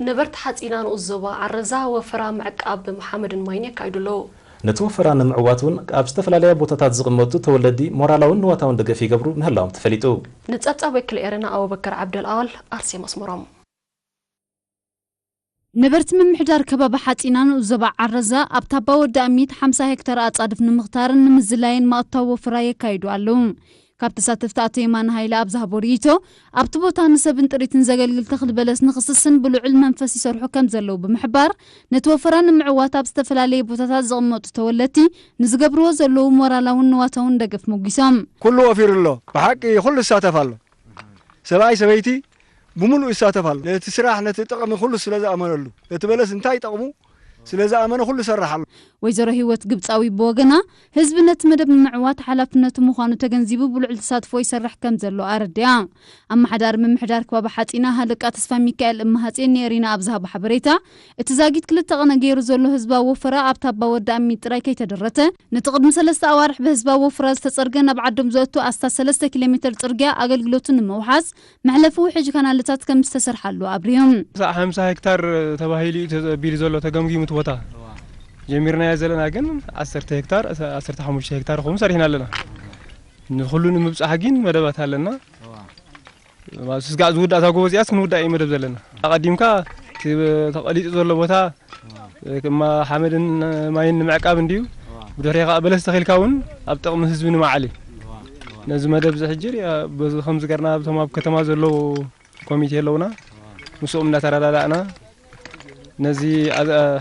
ነበርቲ ሓፂና ንኡስ ዞባ ዓረዛ ወፈራ ምዕቃብ ብመሓመድን ማይን የካይዱ ኣለዉ። ነቲ ወፈራ ንምዕዋት እውን ኣብ ዝተፈላለያ ቦታታት ዝቕመጡ ተወለዲ ሞራላውን ንዋታውን ደገፍ ይገብሩ ምህላዎም ተፈሊጡ። ንፀብፃብ ወኪል ኤረና ኣቡበከር ዓብደልኣዋል ኣርሴማ ኣስመሮም። ነበርቲ ምምሕዳር ከባቢ ሓፂና ንኡስ ዞባ ዓረዛ ኣብ ታባ ወዲ ኣሚት ሓምሳ ሄክታር ኣፃድፍ ንምኽታርን ንምዝላይን ማእታዊ ወፍራ የካይዱ ኣለዉ። ካብ ተሳተፍቲ ኣቶ የማነ ሃይለ ኣብ ዝሃቦ ርእይቶ፣ ኣብቲ ቦታ ንሰብን ጥሪትን ዘገልግል ተኽሊ በለስ ንኽስስን ብልዑል መንፈስ ይሰርሑ ከም ዘለዉ ብምሕባር፣ ነቲ ወፈራ ንምዕዋት ኣብ ዝተፈላለየ ቦታታት ዝቕመጡ ተወለድቲ ንዝገብርዎ ዘለዉ ሞራላውን ንዋታውን ደገፍ ሞጒሶም። ኩሉ ወፊሩ ኣሎ። ብሓቂ ኩሉ ይሳተፍ ኣሎ። ሰብኣይ ሰበይቲ ብምሉእ ይሳተፍ ኣሎ። ነቲ ስራሕ ነቲ ጥቕሚ ኩሉ ስለ ዝኣመነሉ፣ ነቲ በለስ እንታይ ይጠቕሙ ስለ ዝኣመነ ኩሉ ይሰርሕ ኣሎ። ወይዘሮ ህይወት ግብፃዊ ብወገና፣ ህዝቢ ነቲ መደብ ንምዕዋት ሓላፍነቱ ምዃኑ ተገንዚቡ ብልዑል ተሳትፎ ይሰርሕ ከም ዘሎ ኣረዲኣ። ኣመሓዳሪ ምምሕዳር ከባቢ ሓፂና ሃለቃ ተስፋሚካኤል እመሃጼን ንኤሪና ኣብ ዝሃቦ ሓበሬታ፣ እቲ ዛጊት ክልተ ቐነ ገይሩ ዘሎ ህዝባዊ ወፈራ ኣብ ታባ ወዲ ኣሚት ጥራይ ከይተደረተ፣ ነቲ ቅድሚ ሰለስተ ኣዋርሕ ብህዝባዊ ወፍራ ዝተጸርገ ናብ ዓዶም ዘእቱ ኣስታት ሰለስተ ኪሎ ሜትር ጽርግያ ኣገልግሎቱ ንምውሓስ መሕለፊ ውሕጅ ካናልታት ከም ዝተሰርሓሉ ኣብሪሆም። ሓምሳ ሄክታር ተባሂሉ እዩ ተቢሉ ዘሎ ተገምጊሙ እቲ ቦታ ጀሚርናዮ ዘለና ግን ዓሰርተ ሄክታር ዓሰርተ ሓሙሽተ ሄክታር ኾም ሰሪሕና ኣለና። ንኹሉ ንምብጻሕ ግን መደባት ኣለና። ስጋዕ ዝውዳእ እታ ጎቦ እዚኣስ ክንውዳእ እዩ መደብ ዘለና። ኣቐዲምካ እቲ ተቐሊጡ ዘሎ ቦታ እማ ሓመድን ማይን ንምዕቃብ እንድዩ። ብድሕሪ ከዓ በለስ ተኺልካ እውን ኣብ ጥቕሚ ህዝቢ ንምዓል እዩ። ነዚ መደብ እዚ ሕጂ ሪኣ በዚ ከምዚ ገርና ኣብቶም ኣብ ከተማ ዘለዉ ኮሚቴ ኣለውና ምስኦም እናተረዳዳእና ነዚ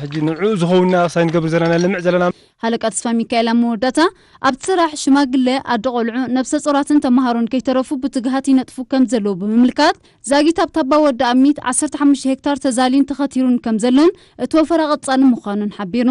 ሕጂ ንዑ ዝኸውን ኢና ክሳይ ንገብር ዘለና ልምዕ ዘለና። ሃለቃ ተስፋ ሚካኤል ኣብ መወዳእታ ኣብቲ ስራሕ ሽማግለ፣ ኣደ ቆልዑ፣ ነብሰ ጾራትን ተመሃሮን ከይተረፉ ብትግሃት ይነጥፉ ከም ዘለዉ ብምምልካት ዛጊት ኣብ ታባ ወዲ ኣሚት ዓሰርተ ሓሙሽተ ሄክታር ተዛልዩን ተኸቲሩን ከም ዘሎን እቲ ወፈራ ቀጻሊ ምዃኑን ሓቢሩ።